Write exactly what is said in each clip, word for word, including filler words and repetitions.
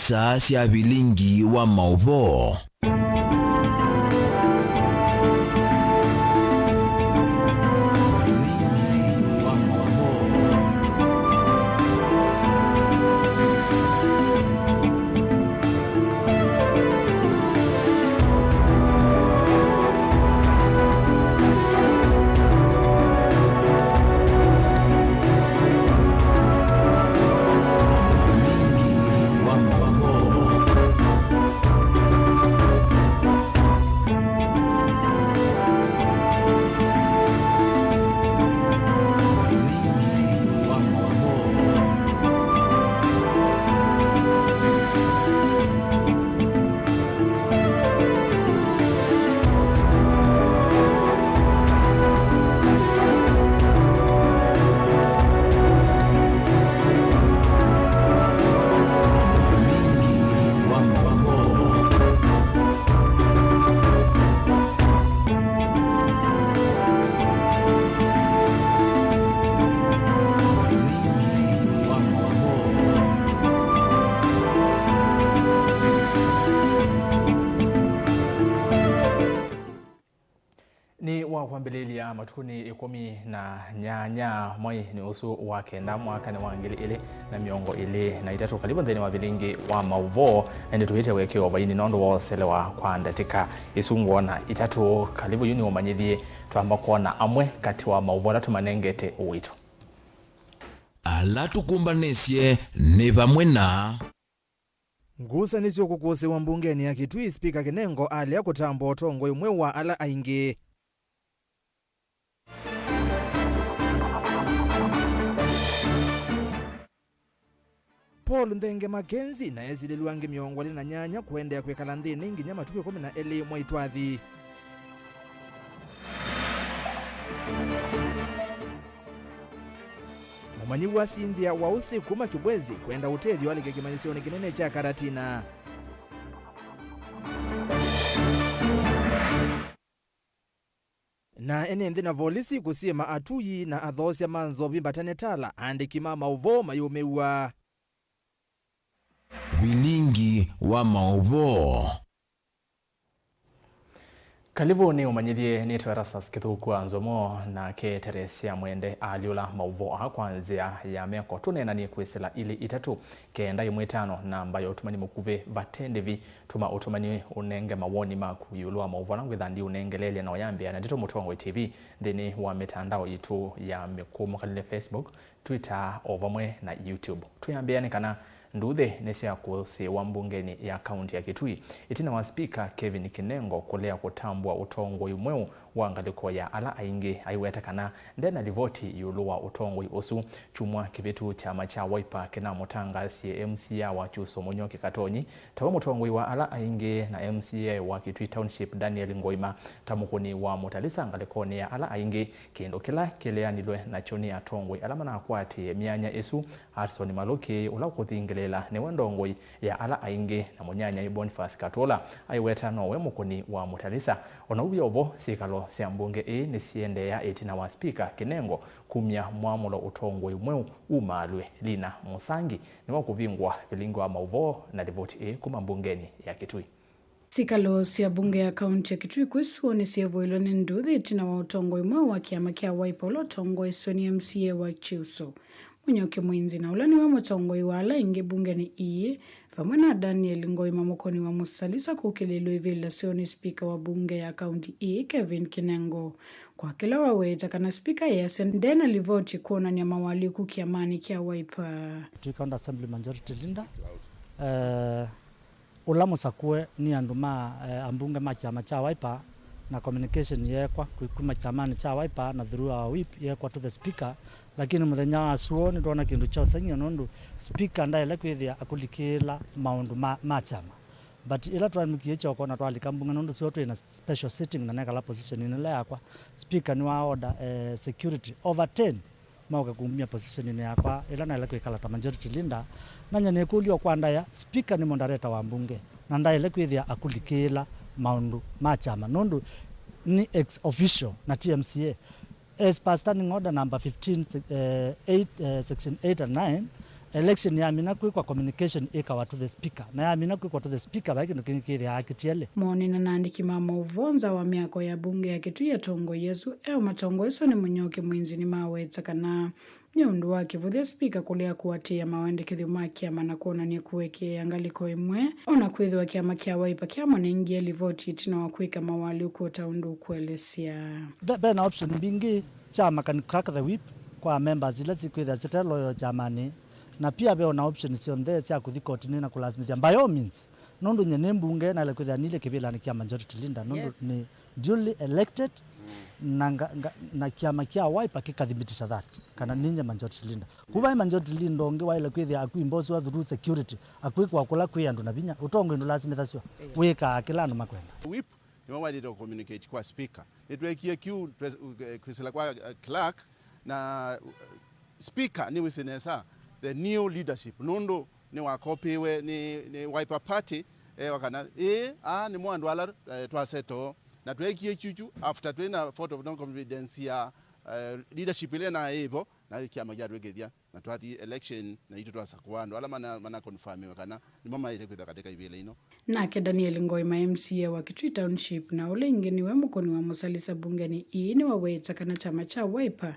Taa sya vilingi wa maũvoo. Nĩ wa kwambĩlĩlya matukũnĩ ĩkũmi na nyanya mweinĩ ũsu wa kenda mwakanĩ wa ngili ilĩ na mĩongo ĩlĩ na itatũ. Kalivũ nthĩnĩ wa vilingi wa maũvoo, na nĩtũĩte wĩkĩo vainĩ nũndũ wa ũselewa kwa ndatĩka isu ngwona itatũ. Kalivũ yu nĩũmanyĩthye, twamba kwona amwe katĩ wa maũvoo ala tũmanengete ũito. Ala tũkũmbanĩsye nĩ vamwe na. Ngusanĩsyo kũkũsĩĩwa mbungenĩ ya Kitui, Spika Kinengo alea kũtambwa ũtongoi mweũ wa ala aingĩ. Paul Nthenge Mackenzie na esilĩlw'a angĩ mĩongo ĩlĩ na nyanya kũendeea kwĩkala nthĩnĩ nginya matukũ ĩkũmi na elĩ mwai twathi. Mũmanyĩw'a Cynthia Waũsĩ kuma Kibwezi kwenda ũtethyo alike kĩmanyĩsyonĩ kĩnene kya Karatina. Na ene nthĩ na volisi kũsyĩma atui na athoosya ma nzovi mbatane Tala, aandĩki ma maũvoo mayũmĩw'a. Vilingi wa maũvoo. Kalivũ nĩ ũmanyĩthye nĩtwe Erastus Kĩthũku wa Nzomo, nake Teresia Mwende alyũla maũvoo aa kwa nzĩa ya meko. Tũneenanie kwĩsĩla ilĩ itatũ kenda ĩmwe ĩtano, namba ya ũtũmani mũkuvĩ vate ndĩvi. Tũma ũtũmani ũnenge mawoni maku ĩũlũ wa maũvoo ala ngwĩtha ndiũnengeleelya na ũyambĩa na Ndeto Mũtongoi T V nthĩnĩ wa mĩtandao yitũ ya mĩkũmũkalĩle, Facebook, Twitter, o vamwe na YouTube. Twĩambĩa nĩ kana nduuthĩ nĩsyakũsĩĩwa mbungenĩ ya kaunti ya Kitui, ĩtina wa Spika Kevin Kinengo kũlea kũtambũa ũtongoi mweũ wa ngalĩko ya ala aingĩ, aiweta kana nde na livoti ĩũlũ wa ũtongoi ũsu. Kyumwa kĩvĩtu, kyama kya Wiper kĩnamũtangaasye M C A wa Kyuso Mũnyoki Katonyi tawe mũtongoi wa ala aingĩ, na M C A wa Kitui Township Daniel Ngoima ta mũkũni wa Mũtalisa ngalĩkonĩ ya ala aingĩ, kĩndũ kĩla kĩleanilwe nakyo nĩ atongoi ala manakwatĩĩe myanya ĩsu. Hudson Malũki, ũla ũkũthingĩlĩĩla nĩwe ndongoi ya ala aingĩ, na mũnyanyae Boniface Katũla aiweta nowe mũkũni wa Mũtalisa. O na ũu wĩ o vo, syĩkalo sya mbunge ĩĩ nĩsiendeea ĩtina wa Spika Kinengo kumya mwamũlo ũtongoi mweũ umaalw'e. Lina Mũsangi nĩwe ũkũvingũa vilingi wa maũvoo na livoti ĩĩ kuma mbungenĩ ya Kitui. Syĩkalo sya mbunge ya kaunti ya Kitui kwĩsũanĩsya ĩvoelwa nĩ nduuthĩ ĩtina wa ũtongoi mweũ wa kĩama kya Wiper ũla ũtongoesw'e nĩ M C A wa Kyuso, Mũnyoki Mwinzi, na ũla nĩwe mũtongoi wa ala aingĩ mbungenĩ ĩĩ, vamwe na Daniel Ngoima, mũkũni wa Mũtalisa, kũkĩlĩĩlw'a ivĩlasyo nĩ spika wa mbunge ya kaunti ĩĩ, Kevin Kinengo. Kwa kĩla waweta kana spika easya nde na livoti kwonany'a mawalĩku kĩamanĩ kya Wiper. Twĩ County Assembly Majority Leader, eh, ũla mũsakũe nĩ andũ ma, eh, ambunge ma kyama kya Wiper, na communication yeekwa kwi-, kuma kyamanĩ kya Wiper na through our whip yeekwa to the speaker, lakini mũthenya wa asuo nĩtwona kĩndũ kya ũseng'io nũndũ speaker ndaĩle kwĩthĩa akũlikĩĩla maũndũ ma, ma kyama. But ĩla twanũkie kyoko na twalika mbunge nũndũ sio twĩ na special sitting na nekala position ĩla yakwa, speaker nĩwa order, eh, security over ten maũke kũngumya position-inĩ yakwa ĩla naĩle kwĩkala ta majority leader. Nany'a nĩkũlyo kwa ndaĩa, speaker nĩ moderator wa mbunge, na ndaĩle kwĩthĩa akũlikĩĩla maũndũ ma kyama, nũndũ nĩ ex officio na ti M C A. As per standing order number fifteen, eh, eight, eh, section eight and nine, Election yamina kwĩkwa, communication ĩkawa to the speaker, na yamina kwĩkwa to the speaker, vai kĩndũ kĩngĩ kĩthĩaa kĩtiele. Monena na andĩki ma maũvoo nza wa myako ya mbunge ya Kitui, atongoi asu e o matongoeswe nĩ Mũnyoki Mwinzi nĩmaweta kana nĩ ũndũ wa kĩvũthya spika kũlea kũatĩĩa mawendekethyo ma kĩama na kwonany'a kũekea ngalĩko ĩmwe, o na kwĩthĩwa kĩama kya Wiper kyamanengie livoti ĩtina wa kwĩka mawalyũku o ta ũndũ ũkũelesya. Ve, ve na option mbingĩ, kyama can crack the whip kwa members ila sikwĩthĩa site loyal kyamanĩ, na pia ve o na option syonthe sya kũthi kotinĩ na kũlasimĩthya, by all means, nũndũ nye nĩ mbunge, naĩle kwĩthĩa nilĩ kĩvĩlanĩ kya majority leader, nũndũ Yes. nĩ duly elected, na, nga, nga, na kĩama kya Wiper kĩkathibitisha that, kana ninye majority leader. Ku vai majority leader ũngĩ waĩle kwĩthĩa akwimbosewa through security, akwĩkwa kũla kwĩ andũ na vinya. Ũtongoi ndũlasimĩthasya, wĩkaa kĩla andũ makwenda. Whip nĩwe waĩlĩte kũ communicate kwa speaker. Nĩtweekie kĩu pres-, uh, kwĩsĩla kwa, uh, clerk, na, uh, speaker nĩwĩsĩ nesa the new leadership, nũndũ nĩwakopiwe nĩ, nĩ Wiper Party, ewa kana, ĩĩ, aa nĩmo andũ ala, eh, twasettle. Na tweekie kyukyu after twĩ na vote of no confidence ya, eh, leadership ĩla naĩ ĩvo, na kĩama kyatwĩkĩthya, na twathi election, na itũ twasakũa andũ ala mana, mana confirmiwe kana nĩmo maĩle kwĩtha katika ivĩla ino. Nake Daniel Ngoi ma M C A wa Kitui Township, na ũla ĩngĩ nĩwe Mũkũni wa Mũsalisa mbungenĩ ii, nĩwaweta kana kyama kya Wiper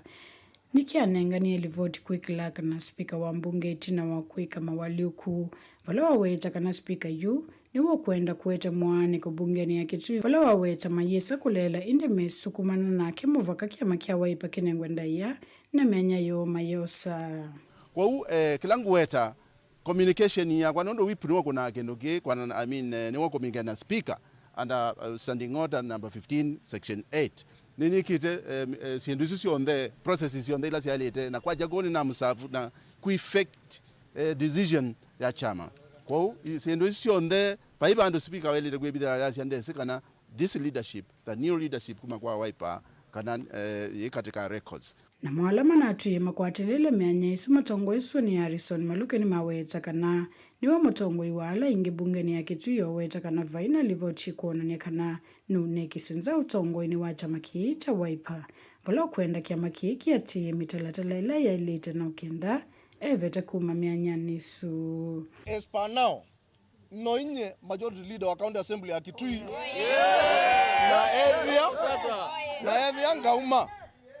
nĩkyanenganie livoti kwĩ clerk na spika wa mbunge ĩtina wa kwĩka mawalyũku, vala waweta kana spika yu nĩwe ũkwenda kũete mwaanĩko mbungenĩ ya Kitui, vala waweta mayĩsa kũleela ĩndĩ mesukumana nake mũvaka kyama kya Wiper kĩnengwe ndaĩa na myanya yoo mayosa. Kwoou, eh, kĩla ngũweta communication yakwa, nũndũ whip nĩwe ũkũnaa kĩndũ kĩĩ, kwana, I mean, eh, nĩwe ũkũmingana speaker under, uh, standing order number fifteen, section eight. Nĩnĩkĩte, eh, eh, syĩndũ isu syonthe, processes syonthe ila syaĩlĩte, na kwakya kũu nĩnamũsavu na ku-effect, eh, decision ya kyama. Kwoou, i-, syĩndũ isu syonthe, vai vandũ speaker waĩlĩte kwĩvithĩla yasya ndesĩ kana this leadership, the new leadership kuma kwa Wiper, kana, eh, yĩ katika records. Namo ala manatwĩe makwatĩlĩle myanya ĩsu matongoesw'e nĩ Harrison Maluke nĩmaweta kana nĩwe mũtongoi wa ala aingĩ mbungenĩ ya Kitui, oweta kana vai na livoti kwonany'a kana nũnekisye nza ũtongoinĩ wa kyama kĩĩ kya Wiper, vala ũkwenda kyama kĩĩ kĩatĩĩe mĩtalatala ĩla yaĩlĩte na ũkenda evete kuma myanyanĩ ĩsu. As per now, no inye majority leader wa County Assembly ya Kitui. Na ethĩa, na ethĩa ngauma,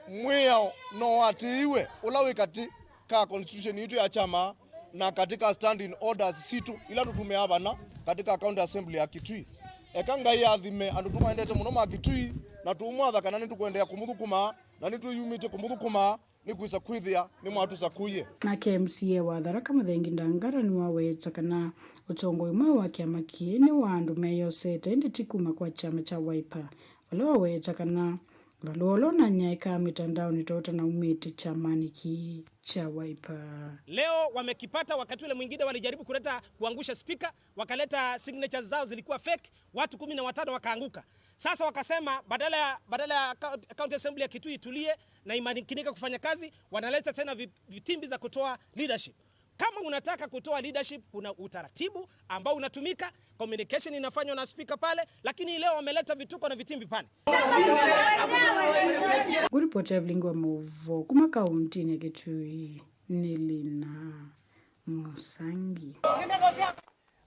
mwĩao no watĩĩwe ũla wĩ katĩ ka constitution yitũ ya kyama na katika standing orders sitũ ila tũtũmĩaa vana katika County Assembly ya Kitui. Eka Ngai athime andũ tũmaendete mũno ma Kitui, na tũũmwatha kana nĩtũkũendeea kũmũthũkũma, na nĩtwĩyumĩtye kũmũthũkũma nĩkwĩsa kwĩthĩa nĩmwatũsakũie. Nake M C A wa Tharaka Mũthengi Ndangara nĩwaweta kana ũtongoi mweũ wa kĩama kĩĩ nĩ wa andũ meyosete, ĩndĩ ti kuma kwa kyama kya Wiper, vala waweta kana valũa ũla ũnanyaĩkaa mĩtandaonĩ tũtanaumĩte kyamanĩ kĩĩ kya Wiper. Leo wamekipata, wakati ule mwingine walijaribu kuleta kuangusha spika, wakaleta signatures zao zilikuwa fake, watu kumi na watano wakaanguka. Sasa wakasema badala ya, badala ya County Assembly ya Kitui itulie na imakinike kufanya kazi, wanaleta tena vi-, vitimbi za kutoa leadership. Kama unataka kutoa leadership, kuna utaratibu ambao unatumika, communication inafanywa na speaker pale, lakini leo wameleta vituko na vitimbi pale. Ngũripoti ya vilingi wa maũvoo kuma kauntinĩ ya Kitui nĩ Lina Mũsangi.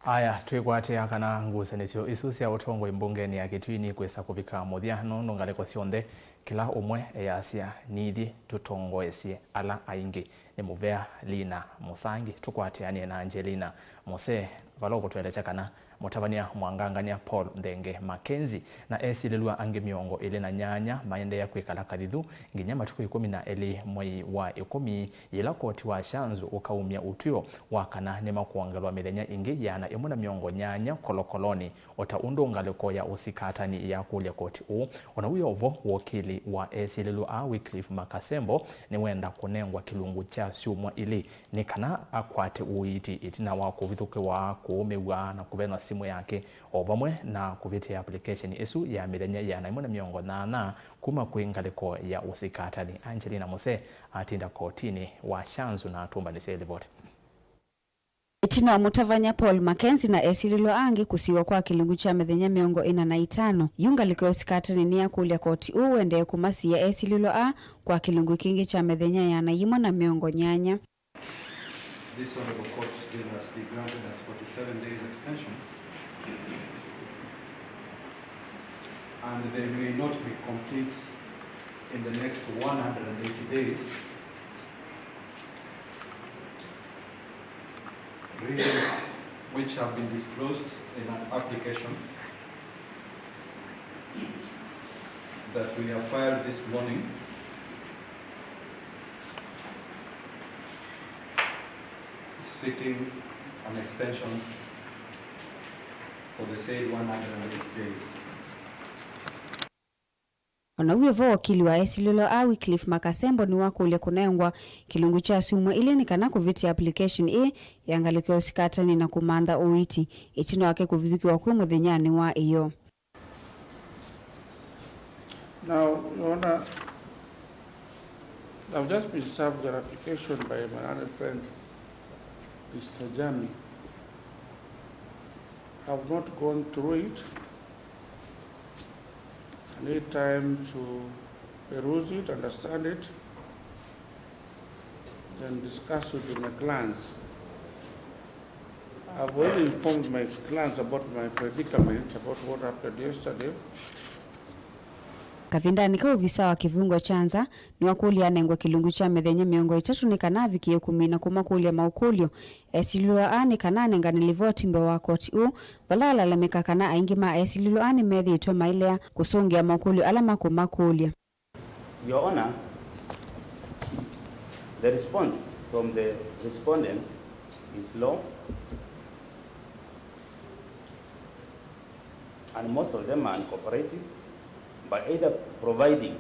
Aya, twĩkwatĩa kana ngusanĩsyo isu sya ũtongoi mbungenĩ ya Kitui nikwĩsa kũvika mũthya, nũndũ ngalĩko syonthe kĩla ũmwe eyasya, "Nithyĩ tũtongoesye ala aingĩ." Nĩ mũvea Lina Mũsangi. Tũkwatĩanĩe na Angelina Mose vala ũkũtũelesya kana mũtavany'a mwangangany'a Paul Nthenge Mackenzie na esilĩlw'a angĩ mĩongo ĩlĩ na nyanya maendeea kwĩkala kathithu nginya matukũ ĩkũmi na elĩ mwei wa ĩkũmi, yĩla koti wa Shanzu ũkaumya ũtw'ĩo wa kana nĩmakwongelwa mĩthenya ĩngĩ ĩana ĩmwe na mĩongo nyanya kolokolonĩ, o ta ũndũ ngalĩko ya ũsikatani yakũlya koti ũũ. O na wĩ o vo, wokili wa esilĩlw'a aa Wycliffe Makasembo nĩwenda kũnengwa kĩlungu kya syumwa ilĩ nĩ kana akwate ũiiti ĩtina wa kũvithũkĩwa, kũũmĩw'a na kũvenwa simũ yake, o vamwe na kũvĩtĩa application ĩsu ya mĩthenya ĩana ĩmwe na mĩongo nyanya kuma kwĩ ngalĩko ya ũsikatani. Angelina Mose atinda kotinĩ wa Shanzu na atũmbanĩsya ĩlivoti. Ĩtina wa mũtavany'a Paul Mackenzie na esilĩlw'a angĩ kũsiw'a kwa kĩlungu kya mĩthenya mĩongo ĩna na itano, yu ngalĩko ya ũsikatani nĩyakũlya koti ũũ ũendee kũmasiĩa esilĩlw'a aa kwa kĩlungu kĩngĩ kya mĩthenya ĩana yĩmwe na mĩongo nyanya. This Honorable Court gave us, they granted us forty-seven days extension, and they may not be complete in the next one hundred and eighty days, reasons which have been disclosed in an application that we have filed this morning seeking an extension for the said one hundred and eighty days. O na wĩ vo, wakili wa esilĩlo aa Wycliffe Makasembo nĩwakũlya kũnengwa kĩlungu kya syumwa ilĩ nĩ kana kũvĩtya application ĩĩ ya ngalĩko ya ũsikatani na kũmantha ũiiti, ĩtina wake kũvithũkĩwa kwĩ mũthenyanĩ wa ĩyoo. Now, Your Honor, I've just been served an application by my learned friend, Mister Jami. I've not gone through it. I need time to peruse it, understand it, then discuss it with my clients. I've already informed my clients about my predicament, about what happened yesterday. Kavindanĩ kau, ovisa wa kĩvungo kya nza nĩwakũlya anengwe kĩlungu kya mĩthenya mĩongo ĩtatũ nĩ kana avikĩe kũmina kũmakũlya maũkũlyo esilĩlo aa nĩ kana anengane livoti mbee wa koti ũũ, vala alalamĩka kana aingĩ ma esilĩlo aa nĩmethĩĩtwe mailea kũsũngĩa maũkũlyo ala makũmakũlya. Your Honor, the response from the respondents is slow, and most of them are uncooperative by either providing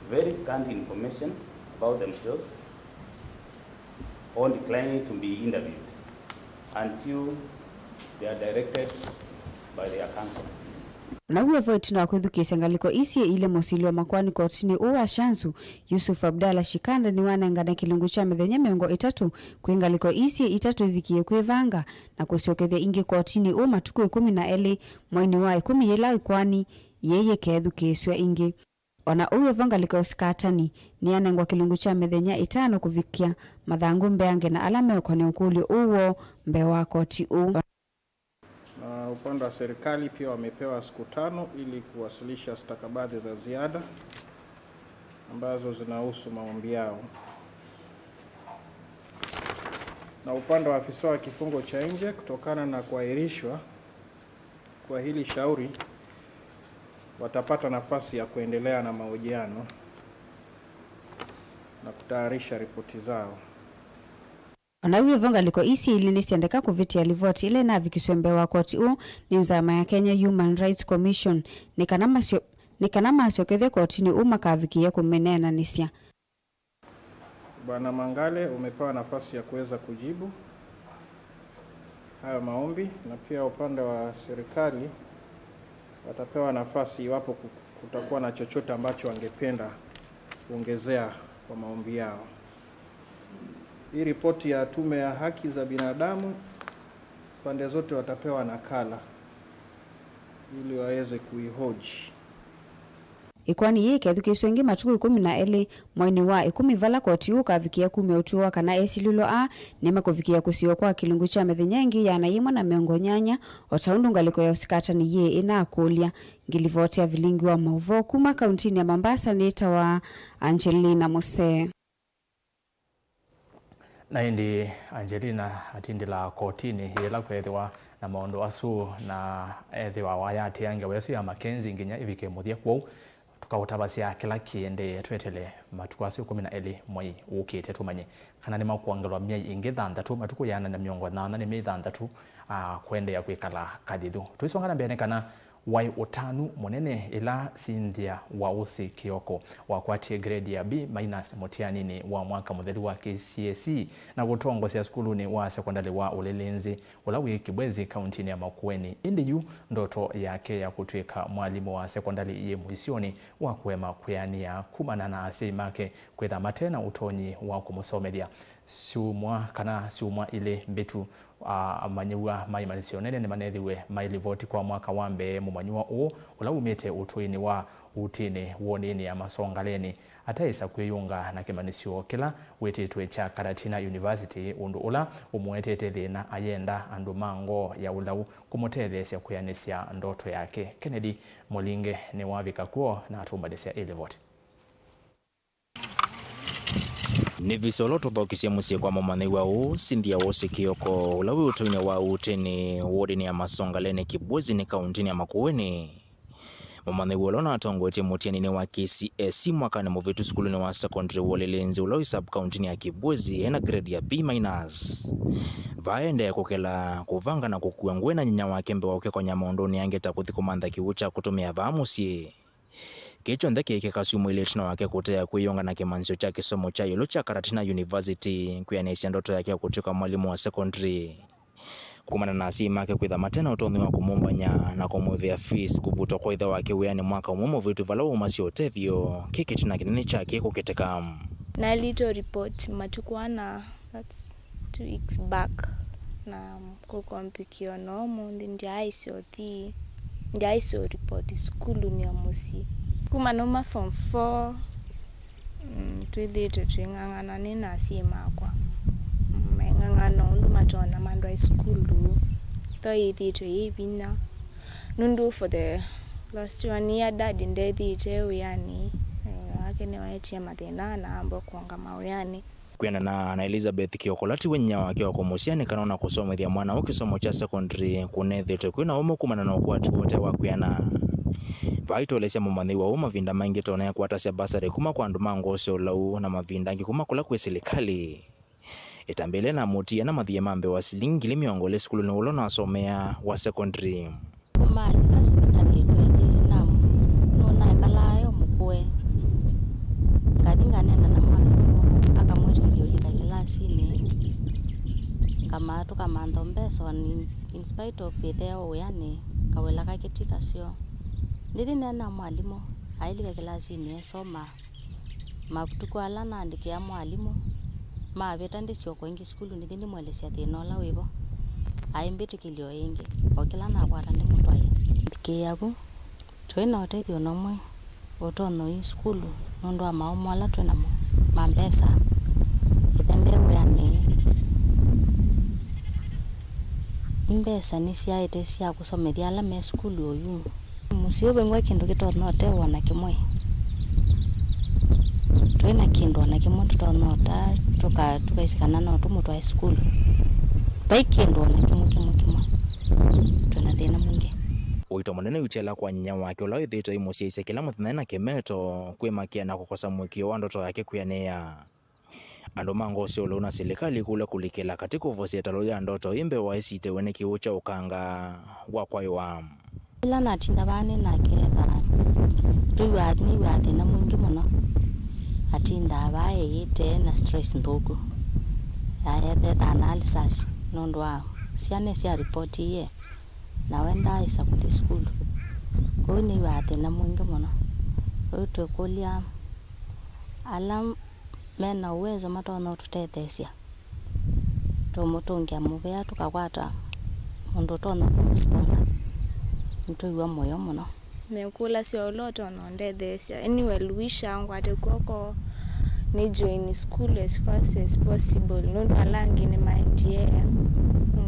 very scanty information about themselves or declining to be interviewed until they are directed by their counsel. Na w'o vo ĩtina wa kwĩthukĩĩsya ngalĩko ii syĩ ilĩ, mũsili wa makoani kotinĩ ũũ wa Shanzu, Yusuf Abdallah Shikanda, nĩwanengane kĩlungu kya mĩthenya mĩongo ĩtatũ kwĩ ngalĩko ii syĩ itatũ ivikĩe kwĩvanga na kũsyokethya ingĩ kotinĩ ũũ matukũ ĩkũmi na elĩ mweinĩ wa ĩkũmi yĩla ĩkoani yĩĩ yĩkethukĩĩsw'a ĩngĩ. O na ũu wĩ vo, ngalĩko ya ũsikatani nĩyanengwa kĩlungu kya mĩthenya ĩtano kũvikĩa mathangũ mbeange na ala meũkany'a ũkũlyo ũũ woo mbee wa koti ũũ. Na upande wa serikali pia wamepewa siku tano ili kuwasilisha stakabadhi za ziada ambazo zinahusu maombi yao. Na upande wa afisa wa kifungo cha nje, kutokana na kuahirishwa kwa hili shauri, watapata nafasi ya kuendelea na mahojiano na kutayarisha ripoti zao. O na w'o vo, ngalĩko ii syĩ ilĩ nĩsyendeka kũvĩtĩa livoti ĩla ĩnavikiswe mbee wa koti ũũ nĩ nzama ya Kenya Human Rights Commission nĩ kana masyo-, nĩ kana masyokethw'e kotinĩ ũũ makavikĩe kũmĩneenanĩsya. Bwana Mangale, umepewa nafasi ya kuweza kujibu hayo maombi, na pia upande wa serikali watapewa nafasi iwapo ku-, kutakuwa na chochote ambacho wangependa kuongezea kwa maombi yao. Hii ripoti ya Tume ya Haki za Binadamu, pande zote watapewa nakala ili waweze kuihoji. Ĩkoani yĩĩ ĩkethukĩĩsw'a ĩngĩ matukũ ĩkũmi na elĩ mweinĩ wa ĩkũmi, vala koti ũkavikĩa kumya ũtw'ĩo wa kana esilĩlwa aa nĩmakũvikĩa kũsiĩwa kwa kĩlungu kya mĩthenya ĩngĩ ĩana yĩmwe na mĩongo nyanya, o ta ũndũ ngalĩko ya ũsikatani yĩĩ ĩnakũlya. Ngilivoti ya vilingi wa maũvoo kuma kauntinĩ ya Mombasa nĩtawa Angelina Musee. Na ĩndĩ Angelina atindĩlaa kotinĩ yĩla kwethĩwa na maũndũ asu, na ethĩwa wayatĩĩa ngewa ĩsu ya Mackenzie nginya ĩvike mũthya. Kwoou tũkaũtavasya kĩla kĩendee tweteele matukũ asu ĩkũmi na elĩ mwei ũkĩte, tũmanye kana nĩmakwongelwa myei ĩngĩ thanthatũ, matukũ ĩana na mĩongo nyanya nĩ myei thanthatũ, a, kũendeea kwĩkala kathithu. Tũisonga na mbee, nĩ kana waĩ ũtanu mũnene ĩla Cynthia Waũsĩ Kĩoko wakwatie grade ya B minus mũtianinĩ wa mwaka mũthelu wa K C S E na kũtongosya sukulunĩ wa sekondalĩ wa Ũlĩlĩnzĩ ũla wĩ Kibwezi, kauntinĩ ya Makueni. Ĩndĩ yu ndoto yake ya kũtw'ĩka mwalimũ wa sekondalĩ yĩ mũisyonĩ wa kũema kwĩanĩa kumana na asyai make kwĩtha mate na ũtonyi wa kũmũsomethya. Syumwa kana syumwa ilĩ mbĩtu, a, amanyĩw'a ma imanyĩsyo nene nĩmanethiwe mailivoti kwa mwaka wa mbee mũmanyĩw'a ũũ, ũla wumĩte ũtũinĩ wa Utinĩ, wodinĩ ya Masongaleni, ataĩsa kwĩyũnga na kĩmanyĩsyo kĩla wĩtĩtwe kya Karatina University, ũndũ ũla ũmũetete thĩna ayenda andũ ma ngoo ya ũlau kũmũtetheesya kwĩanĩsya ndoto yake. Kennedy Mũlinge nĩwavika kw'o na atũmbanĩsya ĩ livoti. Nĩ visa ũla ũtũthokisye mũsyĩ kwa mũmanyĩw'a ũũ, Cynthia Wose Kioko, ũla wĩ ũtũinĩ wa Utinĩ, wodinĩ ya Masongaleni, Kibwezi nĩ kauntinĩ ya Makueni. Mũmanyĩw'a ũla ũnatongoetye mũtianinĩ wa K C S E mwakanĩ mũvĩtu sukulunĩ wa secondary wa Ũlĩlĩnzĩ ũla wĩ sub-kauntinĩ ya Kibwezi ena grade ya B minus. Vaa aendee kũkela, kũvanga na kũkua ngũĩ na nyinya wake mbee wa ũkĩkonya maũndũnĩ angĩ ta kũthi kũmantha kĩw'ũ kya kũtũmĩa vaa mũsyĩ. Kĩĩ kyonthe kĩĩkĩka syumwa ilĩ ĩtina wake kũtea kwĩyũnga na kĩmanyĩsyo kya kĩsomo kya ĩũlũ kya Karatina University, kwĩanĩsya ndoto yake ya kũtw'ĩka mwalimũ wa secondary. Kumana na asyai make kwĩtha mate na ũtonyi wa kũmũmbany'a na kũmwĩvĩa fees, kũvutwa kwa ĩthe wake wĩanĩ mwaka ũmwe mũvĩtu vala waumasya ũtethyo, kĩ kĩtina kĩnene kya kĩĩ kũkĩtĩka. Nalito report matukũ ana, that's two weeks back, na kũkompikiwa no ũmũnthĩ ndyaaisye ũthi, ndyaaisye ũripoti sukulu nĩ o mũsyĩ. Kuma nauma form four, Mm, twĩthĩĩtwe twĩng'ang'ana nĩ na asyai makwa. Maing'ang'ana ũndũ matonya mandwae sukulu. Though yĩthĩĩtwe yĩ vinya. Nũndũ for the last one year, dad ndethĩĩte wĩanĩ. Eh, wake nĩwaetie mathĩna na ambwa kũũngama wĩanĩ. Kwĩanana na Elizabeth Kioko, ũla tiwe nyinya wake wa kũmũsya, nĩ kana ona kũsomethya mwana ũũ kĩsomo kya secondary kũnethĩtwe kwĩ na ũmũ kumana na ũkwati woo ũte wa kwĩana. Vaa aitolesya mũmanyĩw'a ũũ, mavinda maingĩ tona ekwatasya basarĩ kuma kwa andũ ma ngoo sya ũlau na mavinda angĩ kuma kũla kwĩ silikalĩ. Ĩtambya yĩla namũtie na mathie ma mbee wa silingi ngili mĩongo ĩlĩ sukulunĩ ũla ũnasomea wa secondary. Kuma alika sivitalĩ twendĩ na nũnaekalaa yo mũkũe. Ngathi nganena na mwalimũ akamwĩtĩkĩlya ũlika kĩlasinĩ. Ngamaa tũkamantha mbesa on in spite of ĩtheo wĩanĩ kawĩla kakĩtika syo. Ndithi neena mwalimũ ailika kĩlasinĩ esoma. Matukũ ala naandĩkĩa mwalimũ mavĩta ndĩsyoka ĩngĩ sukulu, ndithi ndĩmũelesya thĩna ũla wĩ vo. Aimbĩtĩkĩlya o ĩngĩ, o kĩla nakwata ndĩmũtwaie. Mbikĩĩa vu, tũi na ũtethyo nomwe ũtonya ũi sukulu nũndũ wa maũmũ ala twĩ namo ma mbesa. Ĩthe nde wĩanĩ, i mbesa nĩsyaĩte sya kũsomethya ala me sukulu oyu. Mũsyĩ ũũ vaingwa kĩndũ kĩtonya ũtewa o na kĩmwe. Tũi na kĩndũ o na kĩmwe tũtonya ũta, tũka-, tũkaisĩ kana no tũmũtwae sukulu. Vai kĩndũ o na kĩmwe, kĩmwe, kĩmwe. Twĩ na thĩna mwingĩ. Ũito mũnene ũitela kwa nyinya wake ũla wĩthĩĩtwe aimũsyaisya kĩla mũthenya na kĩmeto, kwĩmakĩa na kũkosa mũĩkĩĩo wa ndoto yake kwĩanĩa. Andũ ma ngoo sya ũlau na silikalĩ kũlya kũlikĩla katĩ kũvosya ĩtalo ya ndoto ĩ mbee wa ĩsitĩwe nĩ kĩw'ũ kya ũkanga wa kwaĩwa. Ĩla natinda vaa nĩ nake ethaa, twĩw'aa, nĩw'aa thĩna mwingĩ mũno. Atindaa vaa eĩte na stress nthũku. Ethaa na alisasi nũndũ wa syana syaripotĩie na we ndaaĩsa kũthi sukulu. Kwoou nĩw'aa thĩna mwingĩ mũno. Kwoou twĩkũlya ala me na ũwezo matonya ũtũtetheesya. Tũmũtũngĩa mũvea, tũkakwata mũndũ ũtonya kũmũsponsor. Nĩtwĩw'a mũyo mũno. Mekũlasya ũla ũtonya ũndetheesya. Anyway, Luisha ngwate kw'oko, nĩ join school as fast as possible, nũndũ ala angĩ nĩmaendie.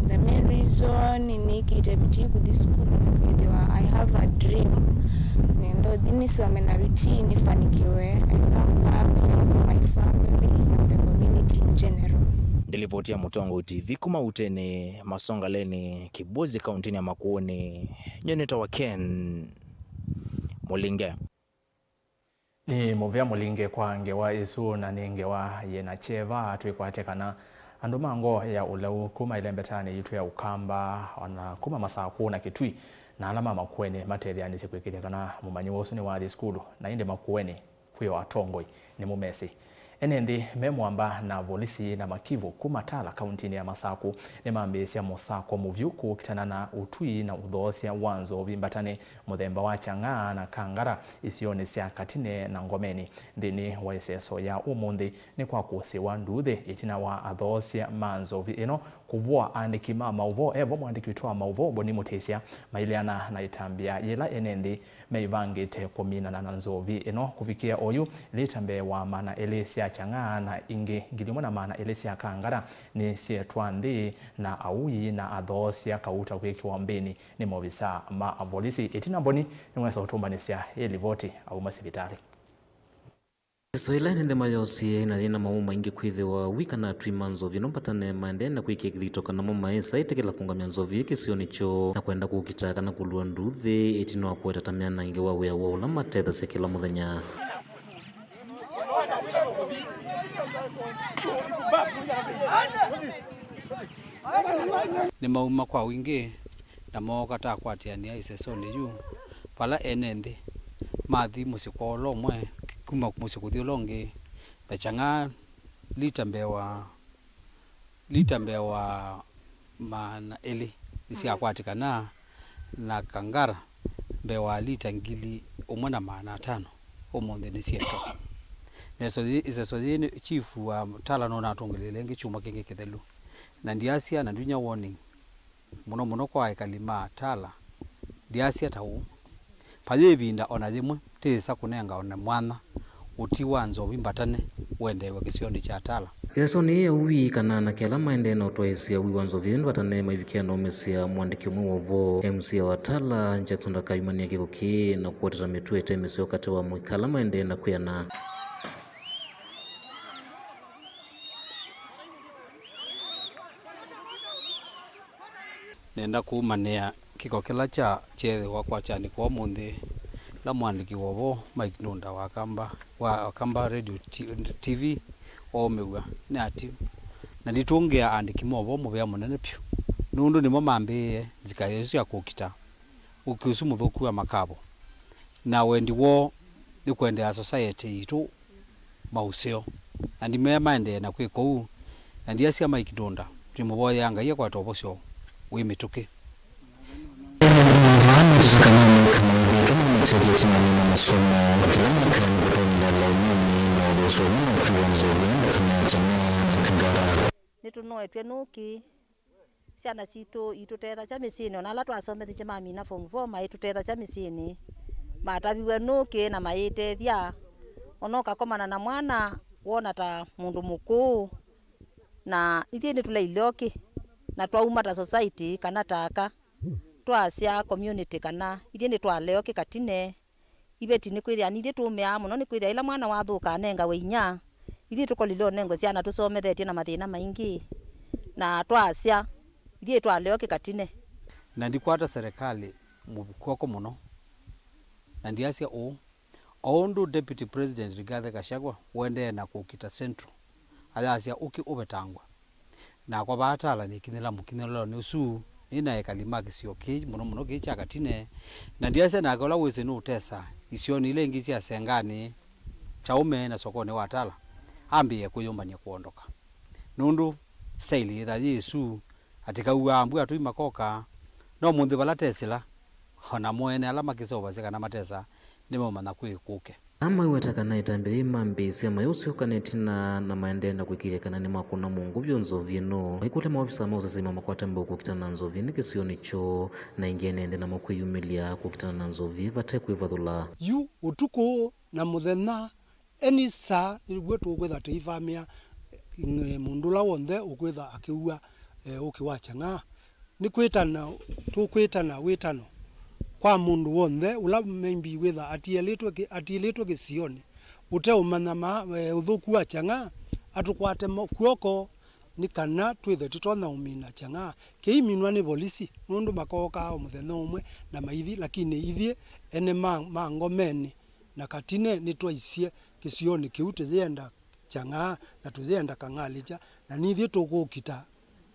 The main reason nĩnĩkĩte bidii kũthi sukulu nĩ kwĩthĩwa I have a dream. Nĩenda ũthi nĩsome na bidii nĩfanikiwe. I come back to my family and the community in general. Ndilivoti ya Mũtongoi T V kuma Uteni, Masongaleni, Kibwezi, kauntinĩ ya Makueni, nyie nĩtawa Ken Mũlinge. Nĩ mũvea Mũlinge kwa ngewa ĩsu, na nĩ ngewa yĩ na kyeva twĩkwate kana andũ ma ngoo ya ũlau kuma ĩlembetanĩ yitũ ya Ũkamba, o na kuma Masakũ na Kitui, na ala ma Makueni matetheanĩsye kwĩkĩĩthya kana mũmanyĩw'a ũsu nĩwathi sukulu. Na ĩndĩ Makueni kwĩ o atongoi nĩmũmesĩ. Ene nthĩ me mũamba na volisi na makivu kuma Tala, kauntinĩ ya Masakũ, nĩmambĩĩsya mũsako mũvyũ kũkitana na ũtwii na ũthoosya wa nzovi mbatanĩ mũthemba wa Chang'aa na Kangara isionĩ sya Katine na Ngomeni. Nthĩnĩ wa ĩseso ya ũmũnthĩ, nĩ kwa kũsĩwa nduuthĩ ĩtina wa athoosya ma nzovi ĩno kũvũa aandĩki ma maũvoo, e vo mũandĩki witũ wa maũvoo, Boni Mũtĩsya, maileana na ĩtambya yĩla ene nthĩ meĩvangĩte kũminana na nzovi ĩno. Kũvikĩa oyu, lita mbee wa maana elĩ sya Kyang'aa na ingĩ ngili ĩmwe na maana elĩ sya Kangara nĩsyeetwa nthĩ na aui na athoosya kauta kwĩkĩwa mbĩnĩ nĩ maovisaa ma volisi. Ĩtina Boni nĩwesa ũtũmbanĩsya ĩ livoti auma sivitalĩ. Ĩsoela ene nthĩ mayosie na yĩna mawau maingĩ kwĩthĩwa wĩ kana atwi ma nzovi ĩno mbatane maendee na kwĩkĩa kĩthito kana mo maĩsa ĩtĩkĩla kũũngamya nzovi ĩ kĩsionĩ kyoo na kwenda kũkita kana kũlua nduuthĩ ĩtina wa kũweta ta myanangĩo wa wĩa woo ũla matethasya kĩla mũthenya. Nĩmauma kwa wingĩ na mooka ta kwatĩanĩa ĩsesonĩ yu, vala ene nthĩ mathi mũsyĩ kwoo ũla ũmwe, kuma mũsyĩ kũthi ũla ũngĩ, na Kyang'aa lita mbee wa, lita mbee wa maana elĩ nĩsyakwatĩkana, na Kangara mbee wa lita ngili ũmwe na maana atano ũmũnthĩ nĩsyetwa. Na ĩseso yĩĩ, ĩseso yĩĩ nĩ chief wa Tala nũnatũngĩlĩĩle ĩngĩ kyumwa kĩngĩ kĩthelu, na ndyasya na ndunya warning mũno mũno kwa ekali ma Tala, ndyasya ta ũũ, vayĩ ĩvinda o na yĩmwe tĩĩsa kũnenga o na mwanya ũti wa nzovi mbatane ũendeew'a kĩsionĩ kya Tala. Ĩsesonĩ yĩĩ ya ũwii kana anake ala maendee na ũtwaĩĩsya ũwii wa nzovi nĩvatane maivikĩa na ũmĩsya mũandĩki ũmwe wa ũvoo, M C A wa Tala, Jackson Ndakayumanie kĩko kĩĩ na kũatata mĩtuo ĩte mĩseo katĩ wa mũika ala maendee na kwĩana. Nenda kũũmanĩa kĩko kĩla kya, kyeethĩwa kwakyanĩ kwa ũmũnthĩ, la mũandĩki wa ũvoo Mike Ndunda wa Kamba, wa Kamba Radio T-, T V oomĩw'a nĩ ati, na nditũngĩa aandĩki ma ũvoo mũvea mũnene vyũ, nũndũ nĩmo mambĩĩe nzika ĩsu ya kũkita ũkĩ ũsu mũthũku wa makavo, na wendi woo nĩ kũendeea society yitũ maũseo, na ndimea maendee na kwĩka ũu, na ndyasya Mike Ndunda, twĩmũvoyea Ngai akwate ũvosyo wĩ mĩtũkĩ. Ene nthĩ maũvoo aa mateta kana amũika maũvĩtwe mamatethye ĩtinanĩ na masomo, kĩla mekae nĩ kũtonyelea lainĩnĩ na ũthũsyo ũmwe na ũtwi wa nzovi, mbatane ya Kyang'aa na Kangara. Nĩtũnoetw'e nũkĩ. Syana sitũ itũtethasya mĩsyĩnĩ, o na ala twasomethisye mamina form four maitũtethasya mĩsyĩnĩ. Mataviw'e nũkĩ na mayĩtethya. O na ũkakomana na mwana, wona ta mũndũ mũkũũ. Na ithyĩ nĩtũleile ũkĩ, na twauma ta society kana ta aka, twasya community kana ithyĩ nĩtwalea ũkĩ katine. Iveti nĩkwĩthĩa nithyĩ tũũmĩaa mũno, nĩkwĩthĩa ĩla mwana wathũka anengawe inyia, ithyĩ tũkolile ũnengwe syana tũsomethetye na mathĩna maingĩ, na twasya, ithyĩ twalea ũkĩ katine. Na ndikwata serikali kw'oko mũno, na ndyasya ũũ, o ũndũ Deputy President Rigathi Gachagua ũendee na kũkita Central, ayasya ũkĩ ũvetangwa. Nakwa vaa Tala nĩkinyĩla mũkinyĩlonĩ ũsu, nĩ na ekali ma kĩsio kĩĩ, mũno mũno kĩĩ kya Katine, na ndyasya nake ũla wĩsĩ nũũtesa isionĩ ila ingĩ sya Senganĩ, Kyaũme na sokonĩ wa Tala, ambĩĩe kwĩyũmbany'a kũondoka. Nũndũ staili yĩtha yĩ ĩsu, atĩ kauaa mbua atũi makoka, no mũnthĩ vala tesĩla, o namo ene ala makĩseũvasya kana matesa, nĩmaũmanya kwĩ kũke. Aa maiweta kana ĩtambya yĩĩ mambĩĩsya mayũsyoka na ĩtina na maendee na kũĩkĩĩthya kana nĩmakũna mũngũ vyũ nzovi ĩno. Maikũlya maovisaa ma ũsesema makwate mbau kũkitana na nzovi ĩno kĩsionĩ kyoo, na ĩngĩ ene nthĩ namo kwĩyumĩlya kũkitana na nzovi vate kwĩvathũla. Yu ũtukũ na mũthenya, any saa, nĩw'o tũkwĩtha tũivamĩa, eh, mũndũ ũla w'onthe ũkwĩtha akĩua, eh, ũkĩ wa Kyang'aa. Nĩ kwĩtana, tũkwĩtana wĩtano kwa mũndũ w'onthe ũla maybe wĩtha atiĩlĩtwe kĩ-, atiĩlĩtwe kĩsionĩ, ũteũmanya ma, eh, ũthũku wa Kyang'aa, atũkwate mo-, kw'oko, nĩ kana twĩthe tũtonya ũmina Kyang'aa. Kĩiminwa nĩ volisi, nũndũ makookaa o mũthenya ũmwe na maithi, lakini ithyĩ ene ma, ma ngomenĩ na Katine nĩtwaisye kĩsionĩ kĩu tũyĩenda Kyang'aa na tũyĩenda Kang'alĩkya, na nithyĩ tũkũkita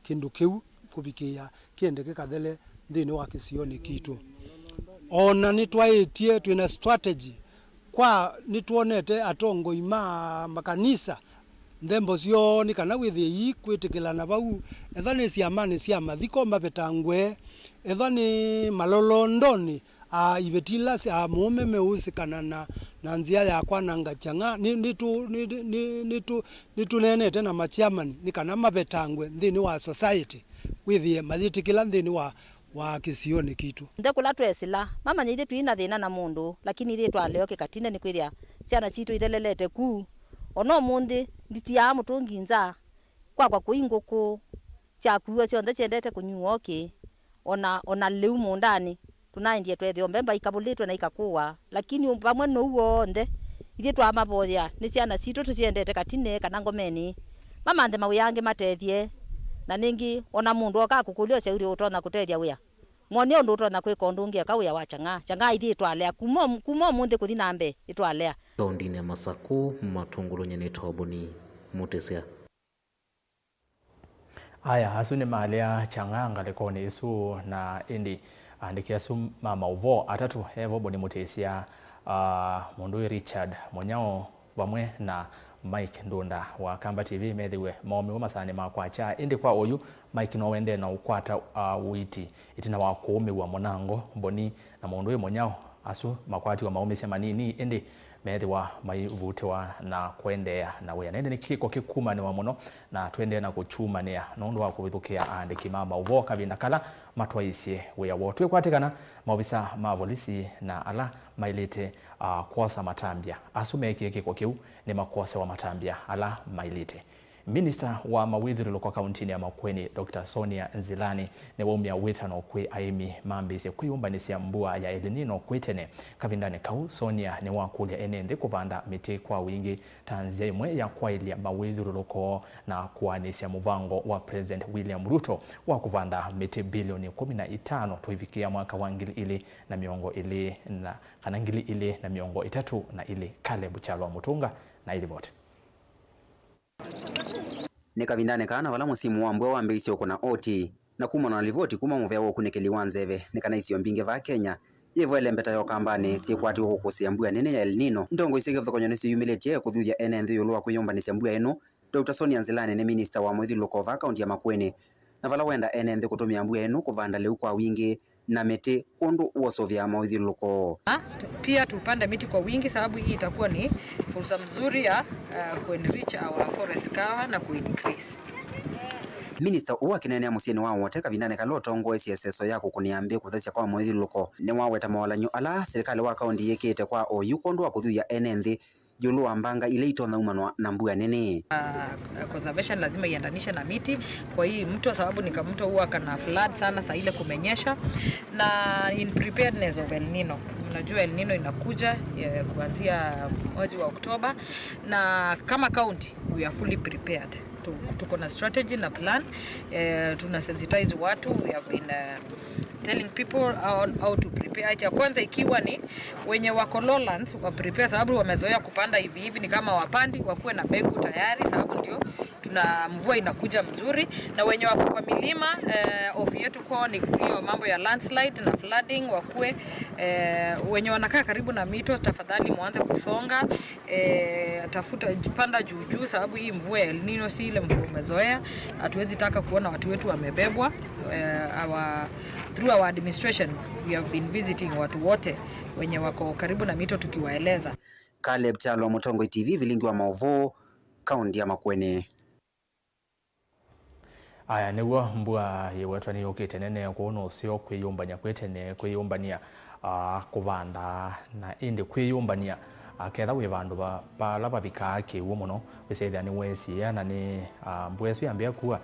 kĩndũ kĩu kũvikĩĩa kĩende kĩkathele nthĩnĩ wa kĩsionĩ kitũ. O na nĩtwaĩtye twĩ na strategy, kwa nĩtwonete atongoi ma makanisa, nthembo syoo nĩ kana wĩthĩe iikwĩtĩkĩlana vau, ethwa nĩ syamanĩ sya mathiko mavetangwe, ethwa nĩ malolondonĩ, a, iveti ila sya mũũme meũsĩkana na, na nzĩa ya kwananga Kyang'aa, nĩ, nĩtũ-, nĩ, nĩ, nĩtũ-, nĩtũneenete na machairman nĩ kana mavetangwe nthĩnĩ wa society. wĩthĩe mayĩtĩkĩla nthĩnĩ wa, wa kĩsionĩ kitũ. Onthe kũla twesĩla, mamanye ithyĩ tũi na thĩna na mũndũ, lakini ithyĩ twalea ũkĩ katine nĩkwĩthĩa syana sitũ ithelelete ku. O na ũmũnthĩ, nditiaa mũtũngi nza, kwakwa kũi ngũkũ, syakuiwa syonthe syendete kũnyuwa ũkĩ, o na, o na lĩu mũũndanĩ, tũnaendie twethĩa o mbemba ikavũlĩtwe na ikakũwa, lakini vamwe na ũu w'onthe, ithyĩ twamavoyea nĩ syana sitũ tũsyendete katine kana ngomenĩ, mamanthe mawĩa angĩ matethye, na nĩngĩ o na mũndũ oka akũkũlya ũsyauri ũtonya kũtethya wĩa, mwonie ũndũ ũtonya kwĩka ũndũ ũngĩ eka wĩa wa Chang'aa. Chang'aa ithyĩ twalea, kuma, kuma ũmũnthĩ kũthi na mbee, nĩtwalea. Kaũndĩnĩ ya Masakũ, Matũngũlũ, nyie nĩtawa Boni Mũtĩsya. Aya, asu nĩmalea Chang'aa ngalĩkonĩ ĩsu, na ĩndĩ aandĩki asu ma maũvoo atatũ, evo Boni Mũtĩsya, ah, mũndũ wĩ Richard Mũnyao, vamwe na Mike Ndunda wa Kamba T V methĩwe maũmĩwe masaanĩ ma kwakya. Ĩndĩ kwa oyu, Mike no wendee na ũkwata, ah, ũiiti ĩtina wa kũũmĩw'a mũnango. Boni na mũndũ wĩ Mũnyao asu makwatiwe maũmĩsye manini, ĩndĩ meethĩwa maivutĩwa na kũendeea na wĩa. Na ĩndĩ nĩ kĩko kĩkumanĩwa mũno, na tũendee na kũkyumanĩa nũndũ wa kũvithũkĩa aandĩki ma maũvoo kavinda kala matwaĩĩsye wĩa woo. Twĩkwatĩkana, maovisa ma volisi na ala maĩlĩte, ah, kwosa matambya asu meekie kĩko kĩu nĩmakwosewa matambya ala maĩlĩte. Minista wa mawĩthyũlũlũko kauntinĩ ya Makueni, Doctor Sonia Nzilani, nĩwaumya wĩtano kwĩ aĩmi mambĩĩsye kwĩyũmbanĩsya mbua ya El Nino kwĩ tene. Kavindanĩ kau, Sonia nĩwakũlya ene nthĩ kũvanda mĩtĩ kwa wingĩ ta nzĩa ĩmwe ya kwaĩlya mawĩthyũlũlũko na kũaanĩsya mũvango wa President William Ruto wa kũvanda mĩtĩ bilioni kũmi na itano tũivikĩa mwaka wa ngili ilĩ na mĩongo ĩlĩ na, kana ngili ilĩ na mĩongo ĩtatũ na ilĩ. Caleb Kyalwa Mũtũnga na ĩlivoti. Nĩ kavindanĩ kaa na vala mũsimu wa mbua wambĩĩisye ũkũna oti, na kumana na livoti kuma mũvĩa wa ũkunĩkĩli wa nzeve, nĩ kana isio mbingĩ vaa Kenya, yĩvo ĩlembeta ya Ũkambanĩ syĩkwatiwe kũkũsĩa mbua nene ya El Nino. Ndongoi sya kĩvathũkany'o nĩsyĩyumĩlĩtye kũthuthya ene nthĩ ĩũlũ wa kwĩyũmbanĩsya mbua ĩno. Doctor Sonia Nzilani nĩ minista wa mũthyũlũlũko vaa kaunti ya Makueni, na vala wenda ene nthĩ kũtũmĩa mbua ĩno kũvanda lĩu kwa wingĩ na mĩtĩ kwondũ wa ũsũvĩa mawĩthyũlũlũko. Ah, tu-, pia tupande miti kwa wingi sababu hii itakuwa ni fursa mzuri ya, uh, kuenrich our forest cover na kuincrease. Minista ũũ akĩneenea mũsyĩnĩ wa Wote kavindanĩ kala ũtongoesye ĩseso ya kũkũnĩa mbĩ kũthesya kwa mawĩthyũlũlũko, nĩwaweta mawalany'o ala silikalĩ wa kaunti yĩkĩĩte kwa oyu kwondũ wa kũthuthya ene nthĩ ĩũlũ wa mbanga ila itonya umanwa na mbua nene. Ah, conservation lazima iendanishe na miti kwa hii mto, sababu ni kamto huwa kana flood sana saa ile kumenyesha, na in preparedness of El Nino. Unajua El Nino inakuja, eh, kuanzia mwezi wa Oktoba, na kama county we are fully prepared. Tu-, tuko na strategy na plan. Eh, tuna sensitize watu, we have been, eh, telling people how, how to prepare. Ya kwanza ikiwa ni wenye wako lowlands wa prepare, sababu wamezoea kupanda hivi hivi, ni kama wapandi, wakuwe na mbegu tayari, sababu ndio tuna mvua inakuja mzuri. Na wenye wako kwa milima, eh, hofu yetu kwao ni hiyo mambo ya landslide na flooding, wakuwe, eh, wenye wanakaa karibu na mito, tafadhali mwanze kusonga. Eh, tafuta, panda juu juu, sababu hii mvua ya El Nino si ile mvua umezoea. Hatuwezi taka kuona watu wetu wamebebwa. Eh, our, through our administration, we have been visiting watu wote wenye wako karibu na mito tukiwaeleza. Caleb Kyalwa, Mũtongoi T V, vilingi wa maũvoo, kaunti ya Makueni. Aya, nĩw'o mbua yĩwetwa nĩyũkĩte nene kũu nũseo kwĩyũmbany'a kwĩ tene, kwĩyũmbany'a, ah, kũvanda, na ĩndĩ kwĩyũmbany'a, ah, ketha wĩ vandũ va, vala vavikaa kĩw'ũ mũno, wĩsethĩa nĩweesiĩa, na nĩ, ah, mbua ĩsu yambĩa kua,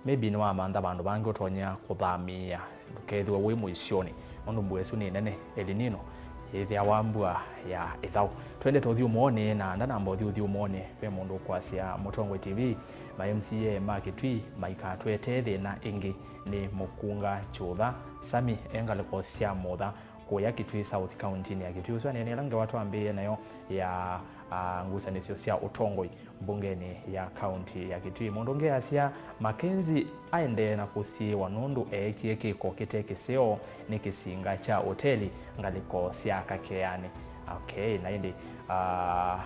maybe nĩwamantha vandũ vangĩ ũtonya kũthamĩĩa. Ndũkethĩwe wĩ mũisyonĩ, nũndũ mbua ĩsu nĩ nene. El Nino yĩthĩawa mbua ya ĩthaũ. Twendete ũthyũmũonĩ, na ndanamba ũthi ũthyũmũonĩ, ve mũndũ ũkwasya Mũtongoi T V, ma M C A ma Kitui maikatwetee thĩna ĩngĩ. Nĩ Mũkunga Kyũtha Sami, e ngalĩko sya Mũtha, kũya Kitui South, kauntinĩ ya Kitui. Ũsu aneenea ĩla ngewa twambĩĩe nayo ya, a, ngusanĩsyo sya ũtongoi mbungenĩ ya kaunti ya Kitui. Mũndũ ũngĩ asya, Mackenzie aendee na kũsiĩĩwa nũndũ eekie kĩko kĩte kĩseo nĩ kĩsinga kya ũteli ngalĩko sya Kakeanĩ. Okay, na ĩndĩ, ah,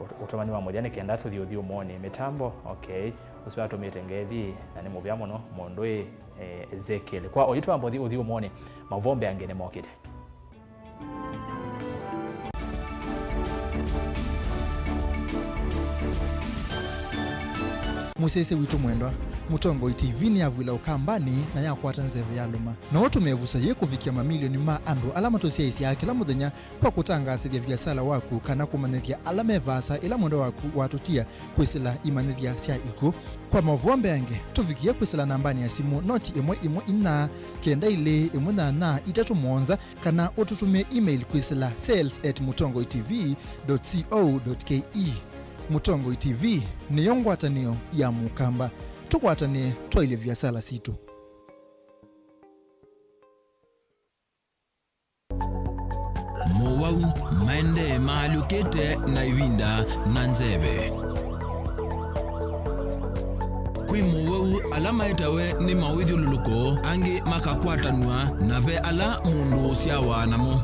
ũt-, ũtũmani wa mũthya nĩ kenda tũthi ũthyũmũonĩ mĩtambo. Okay, ũsu atũmĩte ngethi, na nĩ mũvea mũno mũndũ ĩ, eh, Ezekiel. Kwa oyu twamba ũthi ũthyũmũonĩ, maũvoo mbeange nĩmokĩte. Mũsyaĩĩsya witũ mwendwa, Mũtongoi T V nĩyavw'ĩla Ũkambanĩ na yakwata nzeve yalũma. No ũtũme ĩvuso yĩĩ kũvikĩa mamilioni ma andũ ala matũsyaĩĩsyaa kĩla mũthenya kwa kũtangaasĩthya viasala waku kana kũmanyĩthya ala me vaasa ĩla mwendwa waku watũtia kwĩsĩla imanyĩthya sya ikw'ũ. Kwa maũvoo mbeange, tũvikĩe kwĩsĩla nambanĩ ya simũ noti ĩmwe ĩmwe inya kenda ilĩ ĩmwe nyanya itatũ mũonza, kana ũtũtũmĩe email kwĩsĩla sales at mũtongoi T V dot co dot K E. Mũtongoi T V nĩyo ngwatanĩo ya Mũkamba. Tũkwatanĩe twaĩlye viasala sitũ. Mowau maendee maalyũkĩte na ĩvinda na nzeve. Kwĩ mowau ala maetawe nĩ mawĩthyũlũlũko, angĩ makakwatanw'a, na ve ala mũndũ ũsyawa namo.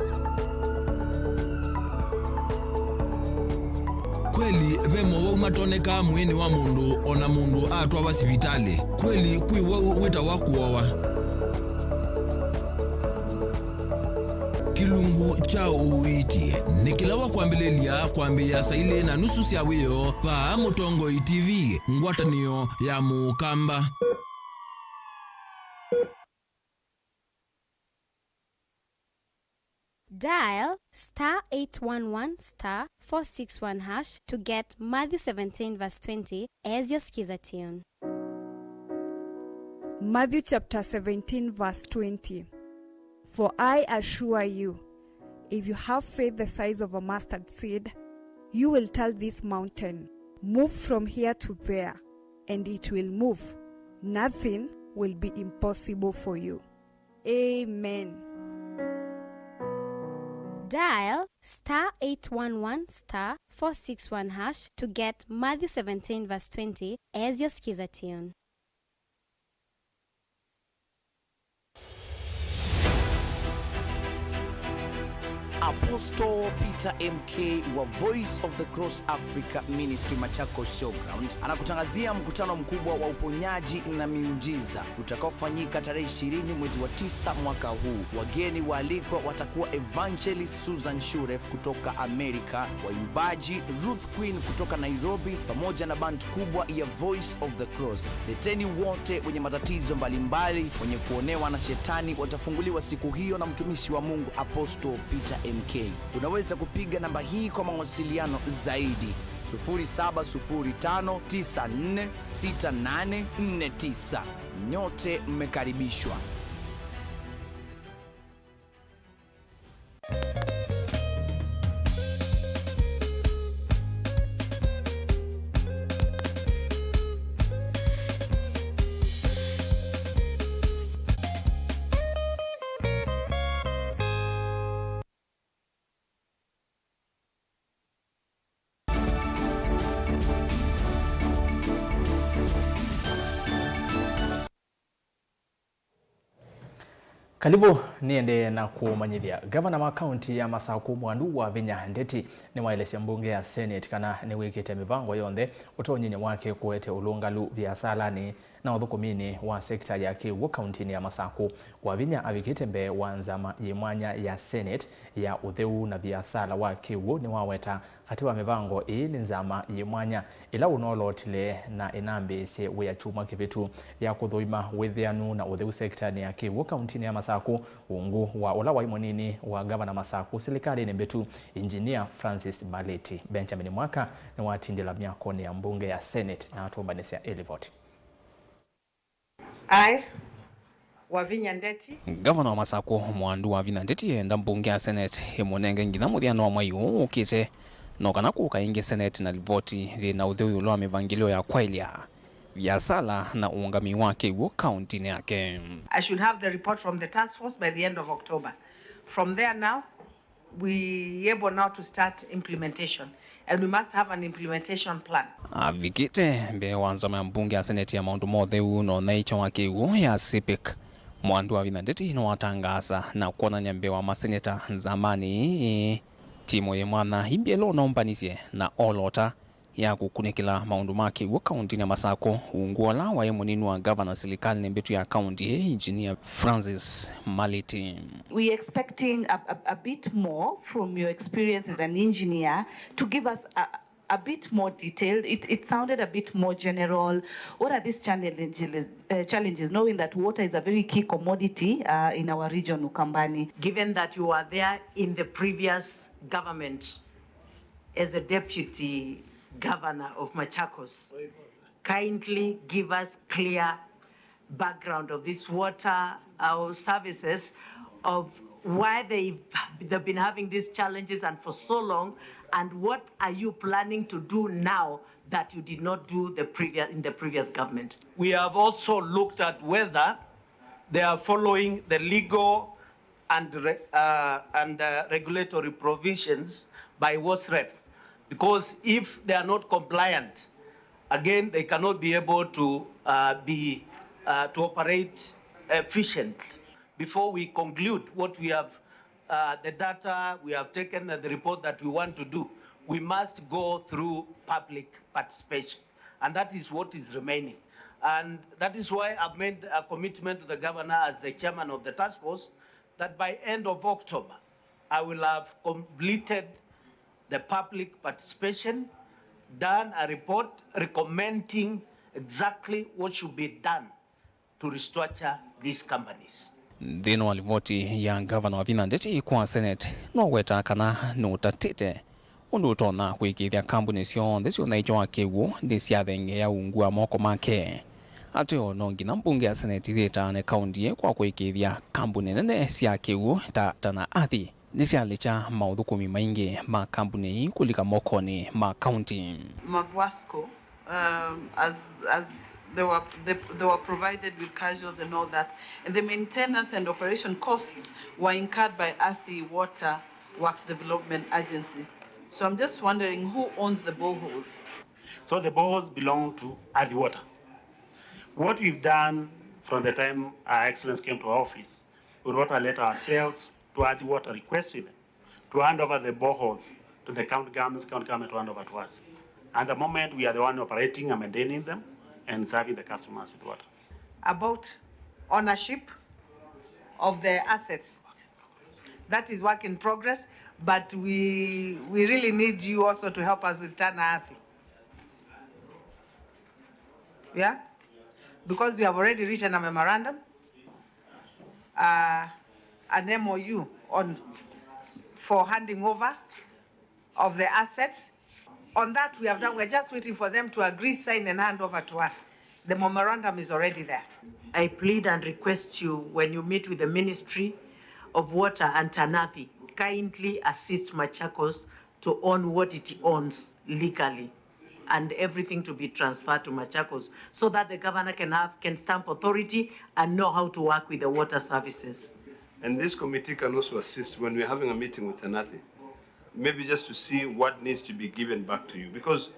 Kweli, ve mowau matonekaa mwĩĩnĩ wa mũndũ o na mũndũ atwawa sivitalĩ. Kweli, kwĩ wau wĩtawa kũowa. Kĩlungu kya ũiiti nĩ kĩla wa kwambĩlĩlya kwambĩĩa saa ilĩ na nusu sya wĩoo vaa Mũtongoi T V, ngwatanĩo ya Mũkamba. Dial star eight one one star four six one hash to get Matthew seventeen verse twenty as your Skiza tune. Matthew chapter seventeen, verse twenty. For I assure you, if you have faith the size of a mustard seed, you will tell this mountain, 'Move from here to there,' and it will move. Nothing will be impossible for you. Amen. Dial star eight one one star four six one hash to get Matthew seventeen verse twenty as your Skiza tune. Apostle Peter M K wa Voice of the Cross Africa Ministry Machakos Showground anakutangazia mkutano mkubwa wa uponyaji na miujiza utakaofanyika tarehe ishirini mwezi wa tisa mwaka huu. Wageni waalikwa watakuwa Evangelist Susan Shuref kutoka Amerika, waimbaji Ruth Queen kutoka Nairobi, pamoja na band kubwa ya Voice of the Cross. Leteni wote wenye matatizo mbalimbali, wenye kuonewa na shetani watafunguliwa siku hiyo na mtumishi wa Mungu Apostle Peter M K. Unaweza kupiga namba hii kwa mawasiliano zaidi, sufuri saba sufuri tano tisa nne sita nane nne tisa. Nyote mmekaribishwa. Karibu, nĩendee na kũmanyĩthya. Ngavana wa kaunti ya Masakũ, Mwandu Wavinya Ndeti, nĩwaelesya mbunge ya Senate kana nĩwĩkĩte mĩvango yonthe ũtonyenye wake kũete ũlũngalu viasalanĩ na ũthũkũminĩ wa sekita ya kĩw'ũ kauntinĩ ya Masakũ. Wavinya avikĩte mbee wa nzama yĩ mwanya ya Senate ya ũtheu na viasala wa kĩw'ũ nĩwaweta katĩ wa mĩvango ĩĩ nĩ nzama yĩ mwanya ĩla ũnolotile na ĩnambĩĩsye wĩa kyumwa kĩvĩtu ya kũthũima wĩthĩanu na ũtheu sekitanĩ ya kĩw'ũ kauntinĩ ya Masakũ, ungu wa ũla waĩ mũnini wa ngavana Masakũ silikalĩnĩ mbĩtu, Engineer Francis Mbalĩti. Benjamin Mwaka nĩwatindĩla myakonĩ ya mbunge ya Senate na atũmbanĩsya ĩlivoti. Aĩ, Wavinya Ndeti. Ngavana wa Masakũ, Mwandu Wavinya Ndeti, eenda mbunge ya Senate ĩmũnenge nginya mũthyanũ wa mwei ũũ ũkĩte, no kana kũka ĩngĩ Senate na livoti yĩ na ũtheu ĩũlũ wa mĩvangĩlĩo ya kwaĩlya viasala na ũũngamĩi wa kĩw'ũ kauntinĩ yake. I should have the report from the task force by the end of October. From there now, we able now to start implementation, and we must have an implementation plan. Avikĩte mbee wa nzama ya mbunge ya seneti ya maũndũ ma ũtheu na ũnyaĩĩkyo wa kĩw'ũ ya CEPIC, Mwandu Wavinya Ndeti nĩwatangaasa na kwonany'a mbee wa maseneta nzamanĩ ĩĩ timu yĩ mwanya imbya ĩla ũnaũmbanisye na olota ya kũkunĩkĩla maũndũ ma kĩw'ũ kauntinĩ ya Masakũ, ungu ũla waĩ mũnini wa ngavana silikalĩnĩ mbĩtu ya kaunti ĩĩ, Engineer Francis Mbalĩti. We expecting a, a, a bit more from your experience as an engineer to give us a, A bit more detailed. It, it sounded a bit more general. What are these challenges, uh, challenges, knowing that water is a very key commodity uh, in our region, Ukambani? Given that you were there in the previous government as a deputy governor of Machakos, kindly give us clear background of this water, our services, of why they've, they've been having these challenges and for so long, and what are you planning to do now that you did not do the previous, in the previous government? We have also looked at whether they are following the legal and re-, uh, and, uh, regulatory provisions by WASREP, because if they are not compliant, again, they cannot be able to, uh, be, uh, to operate efficiently. Before we conclude what we have, uh, the data we have taken and the report that we want to do, we must go through public participation. And that is what is remaining. And that is why I've made a commitment to the governor as the chairman of the task force that by end of October, I will have completed the public participation, done a report recommending exactly what should be done to restructure these companies. Nthĩnĩ wa livoti ya ngavana Wavinya Ndeti kwa Senate, nũwetaa kana nũtatĩte ũndũ ũtonya kũĩkĩĩthya kambuni syonthe syũnyaĩĩkya wa kĩw'ũ nĩsyathengeea ungu wa moko make. Ateo no nginya mbunge ya Senate yĩtaane kaunti ĩĩ kwa kũĩkĩĩthya kambuni nene sya kĩw'ũ ta Tana Athi nĩsyalĩkya maũthũkũmi maingĩ ma kambuni ii kũlika mokonĩ ma kaunti. Mavwasco, um, as, as they were, they, they were provided with casuals and all that, and the maintenance and operation costs were incurred by Athi Water Works Development Agency. So I'm just wondering who owns the boreholes. So the boreholes belong to Athi Water. What we've done from the time Her Excellency came to our office, we wrote a letter ourselves to Athi Water requesting them to hand over the boreholes to the county government, county government to hand over to us. And the moment we are the one operating and maintaining them and serving the customers with water. About ownership of the assets, that is work in progress, but we, we really need you also to help us with Tana Athi. Yeah? Because we have already written a memorandum, uh, an M O U on, for handing over of the assets. On that, we have done, we're just waiting for them to agree, sign, and hand over to us. The memorandum is already there. I plead and request you, when you meet with the Ministry of Water and Tana Athi, kindly assist Machakos to own what it owns legally, and everything to be transferred to Machakos so that the governor can have, can stamp authority and know how to work with the water services. And this committee can also assist when we're having a meeting with Tana Athi, maybe just to see what needs to be given back to you, because,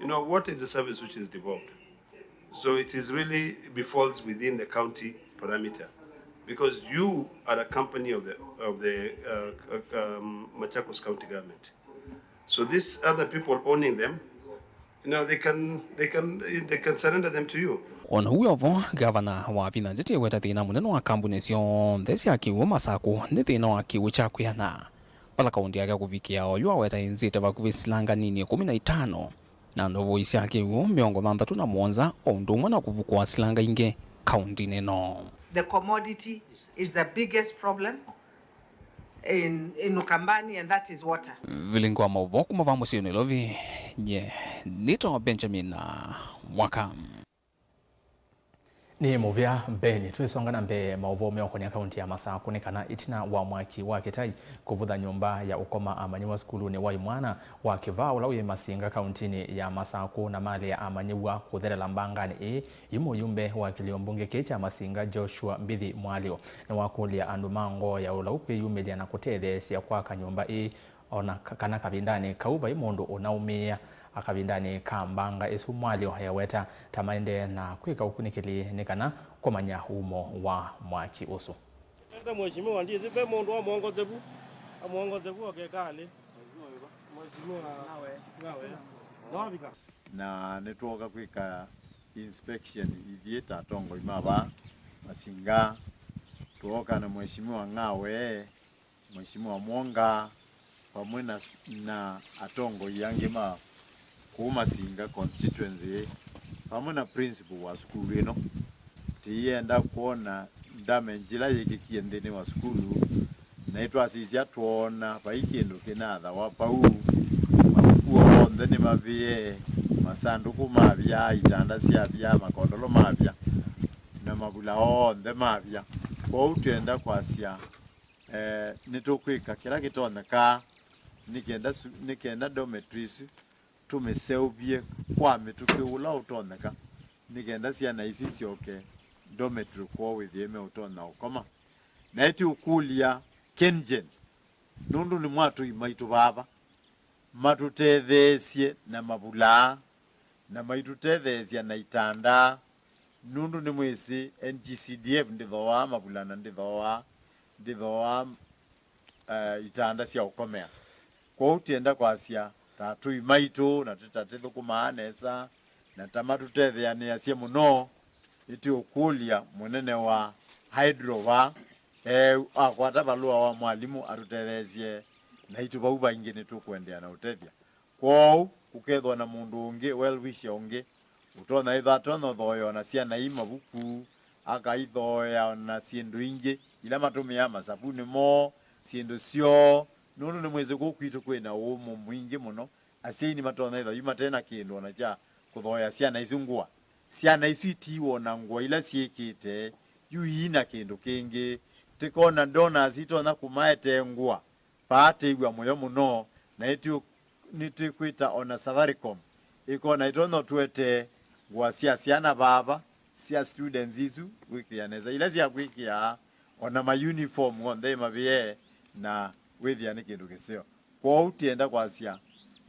you know, water is a service which is devolved. So it is really befalls within the county parameter, because you are a company of the, of the, uh, uh, um, Machakos County government. So these other people owning them, you know, they can, they can, they can surrender them to you. O na ũu wĩ o vo, Gavana Wavinya Ndeti eweta thĩna mũnene wa kambuni syonthe sya kĩw'ũ Masakũ nĩ thĩna wa kĩw'ũ kya kwĩana. Vala kaũndĩ yake kũvikĩa oyu aweta ĩnzĩte vakuvĩ silanga nini ĩkũmi na itano na ndovoi sya kĩw'ũ mĩongo thanthatũ na mũonza, o ũndũ ũmwe na kũvukũa silanga ingĩ kaũndĩnĩ ĩno. The commodity is the biggest problem in, in Ukambani, and that is water. Vilingi wa maũvoo kuma vaa mũsyĩ Nairobi, nye nĩtawa Benjamin Mwaka. Nĩ mũvea mbeenĩ. Twĩsonga na mbee, maũvoo meũkonĩa kaũntĩ ya Masakũ nĩ kana ĩtina wa mwaki wa kĩtai kũvutha nyũmba ya ũkoma amanyĩw'a sukulunĩ wa imwana wa Kĩvaa ũla wĩ Masinga kaũntĩnĩ ya Masakũ na malĩ ya amanyĩw'a kũthelela mbanganĩ ĩĩ, yu mũyumbe wa kĩlĩo mbunge kĩĩ kya Masinga Joshua Mbithi Mwalĩo nĩwakũlya andũ ma ngoo ya ũlau kwĩyumĩlya na kũtetheesya kwaka nyũmba ĩĩ. O na ka-, kana kavindanĩ kau vai mũndũ ũnaumĩĩa, a kavindanĩ ka mbanga ĩsu Mwalĩo eweta ta maendee na kwĩka ũkunĩkĩli nĩ kana kũmanya umo wa mwaki ũsu. Enda mheshimiwa, ndiĩsĩ ve mũndũ amwongoze vu, amwongoze vu okekalĩ. Mheshimiwa Ngawe. Nawavika. Na nĩtwooka kwĩka inspection ithyĩ ta atongoi ma vaa Masinga, twooka na Mheshimiwa Ngawe, Mheshimiwa Mwonga, vamwe na, na atongoi angĩ ma, kũu Masinga constituency, vamwe na principal wa sukulu ĩno. Tĩyenda kwona damage ĩla yĩkĩkie nthĩnĩ wa sukulu, na nĩtwasisya twoona vai kĩndũ kĩnathawa vau. Mavuku onthe nĩmavĩe, masandũkũ mavya, itanda syavya, makondolo mavya, na mavula onthe mavya. Kwoou twĩenda kwasya, eh, nĩtũkwĩka kĩla kĩtonyekaa nĩ kenda su-, nĩ kenda dormitory isu tũmĩseũvye kwa mĩtũkĩ ũla ũtonyeka, nĩ kenda syana isu isyoke dormitory kwoo wĩthĩe meũtonya ũkoma. Na ĩtĩ ũkũlya KenGen, nũndũ nĩ mwatũi maitũ vava, matũtetheesye na mavulaa, na maitũtetheesya na itandaa, nũndũ nĩmwĩsĩ N G C D F ndĩthooaa mavula na ndĩthooaa, ndĩthooaa, eh, itanda sya ũkomea. Kwoou tienda kwasya ta atũi maitũ, na tĩ ta tĩthũkũmaa nesa, na ta matũtetheanĩasye mũno, nĩtĩũkũlya mũnene wa Hydro vaa, eh, akwata valũa wa mwalimũ atũtetheesye, naitũ vau vaingĩ nĩtũkũendeea na ũtethya. Kwoou, kũkethwa na mũndũ ũngĩ, well wisher ũngĩ, ũtonya ĩtha atonya ũthooea ona syana ii mavuku, akaithooea ona syĩndũ ingĩ ila matũmĩaa, masavunĩ moo, syĩndũ syoo, nũndũ nĩmwĩsĩ kũu kwitũ kwĩ na ũũmũ mwingĩ mũno. Asyai nĩmatonya ĩtha yu mate na kĩndũ ona kya kũthooea syana isu ngũa. Syana isu itiiwona ngũa ila syĩkĩte, yu ii na kĩndũ kĩngĩ. Tĩkona donors itonya kũmaetee ngũa, vaa tĩw'a mũyo mũno, na nĩtũ-, nĩtwĩkwĩta ona Safaricom ĩkona ĩtonya ũtũetee ngũa sya syana vava, sya students isu kwĩkĩa nesa, ila sya kwĩkĩa ona ma uniform onthe ĩmavĩe na wĩthĩa nĩ kĩndũ kĩseo. Kwoou tienda kwasya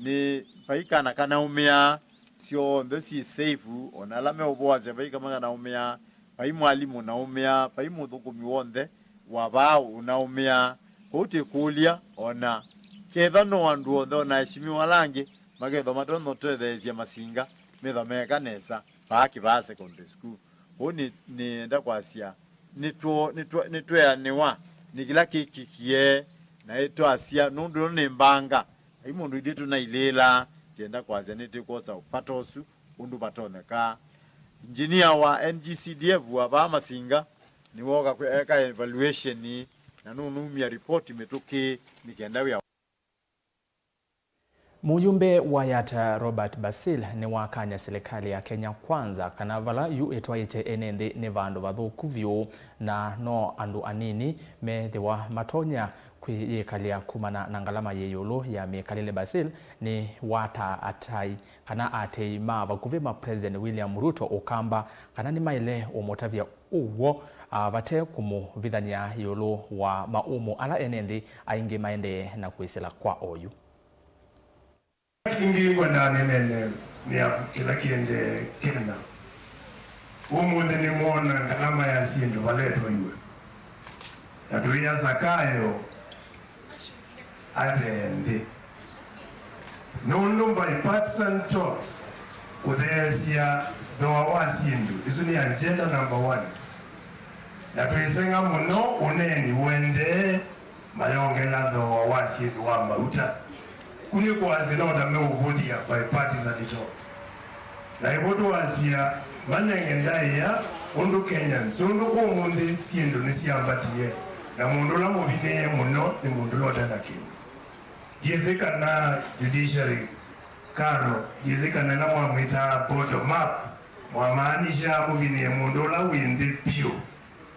nĩ vai kana kanaũmĩaa, syonthe syĩ safe, ona ala meũvoasya vai kama kanaũmĩaa, vai mwalimũ ũnaũmĩaa, vai mũthũkũmi w'onthe wa vaa ũnaũmĩaa. Kwoou tĩkũlya, ona ketha no andũ onthe, ona aheshimiwa ala angĩ, makethwa matonya ũtetheesya Masinga, methwa meeka nesa vaa Kĩvaa Secondary School. Ũu nĩ, nĩenda kwasya, nĩtwo-, nĩtwe-, nĩtweanĩwa nĩ kĩla kĩkĩkie, na ĩtwasya, nũndũ ĩno nĩ mbanga. Ai mũndũ ithyĩ tũnailĩĩla, tienda kwasya nĩtĩkwosa ũpata ũsu ũndũ vatonyekaa. Engineer wa N G C D F wa vaa Masinga nĩwooka kwĩ-, eka evaluation, na nũnumya ripoti mĩtũkĩ nĩ kenda wĩa. Mũyumbe wa Yatta Robert Basil nĩwakany'a silikalĩ ya Kenya Kwanza kana vala yu ĩtwaĩte ene nthĩ nĩ vandũ vathũku vyũ na no andũ anini methĩwa matonya kwĩyĩkalya kumana na ngalama yĩ ĩũlũ ya mĩkalĩle. Basil nĩwataa atai kana aatĩĩi ma vakuvĩ ma President William Ruto ũkamba kana nĩmaĩle ũmũtavya ũw'o, a, vate kũmũvithany'a ĩũlũ wa maũmũ ala ene nthĩ aingĩ maendee na kwĩsĩla kwa oyu. Kĩngĩ ngwendaa nĩneenea kĩla kĩendee Kenya. Ũmũnthĩ nĩmwona ngalama ya syĩndũ vala ĩtwaiwe. Na tũia Zakayo athee nthĩ. Nũndũ bipartisan talks kũtheesya thooa wa syĩndũ, ĩsu nĩ agenda number one. Na twĩseng'a mũno ũneeni ũendee mayongela thooa wa syĩndũ wa mauta. Ku nĩ kwasya no ta meũvũthya bipartisan talks. Na ĩvo twasya manenge ndaĩa ũndũ Kenyans, nũndũ ũmũnthĩ syĩndũ nĩsyambatie, na mũndũ ũla mũvinĩĩe mũno nĩ mũndũ ũla ũte na kĩndũ. Ndyĩsĩ kana judiciary, Karo, ndyĩsĩ kana ĩla mwamwĩtaa bottom up, mwamaanisha mũvinĩe mũndũ ũla wĩ nthĩ vyũ,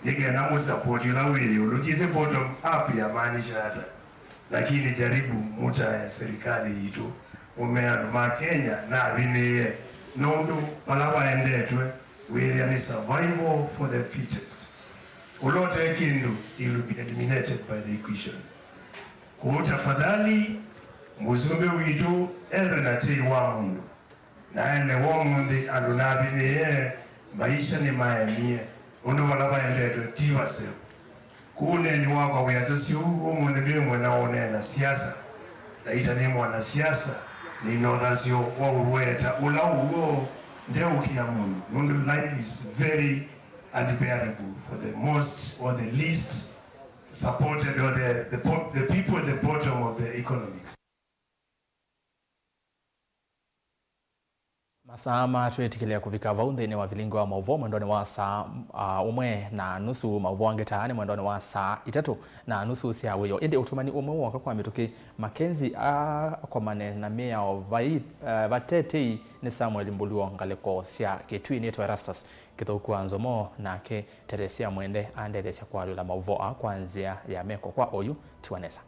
nĩ kenda mũsapoti ũla wĩ ĩũlũ. Ndyĩsĩ bottom up yamaanisha ata. Lakini jaribu mũtae serikali yitũ, mũmee andũ ma Kenya navinĩĩe, nũndũ vala vaendetwe wĩthĩa nĩ survival for the fittest. Ũla ũte kĩndũ, he will be eliminated by the equation. Kũu tafadhali, mũsumbĩ witũ ethwe na tei wa mũndũ. Na ene wa ũmũnthĩ andũ navinĩĩe, maisha nĩmaemie, nũndũ vala vaendetwe ti vaseo. Kũu ũneeni wakwa wĩasya syũu, ũmũnthĩ ndĩ mwena wa ũneena siasa, na ita nĩ mwanasiasa, nĩna ũthasyo wa ũweta ũla ũw'o ndeũkĩa mũndũ, nũndũ life is very unbearable for the most or the least supported or the, the, po- the people at the bottom of the economics. Asaa matwĩtĩkĩlya kũvika vau nthĩnĩ wa vilingi wa maũvoo mwendonĩ wa saa, ah, ũmwe na nusu, maũvoo angĩ taanĩ mwendonĩ wa saa itatũ na nusu sya wĩoo. Ĩndĩ ũtũmani ũmwe woka kwa mĩtũkĩ, Makenzi akomane na mĩao vai-, eh, vate tei nĩ Samuel Mbuluo ngalĩko sya Kĩtui nĩtwa Erastus Kĩthũku wa Nzomo, nake Teresia Mwende andetheesya kũalyũla maũvoo aa kwa nzĩa ya meko kwa oyu tiwa nesa.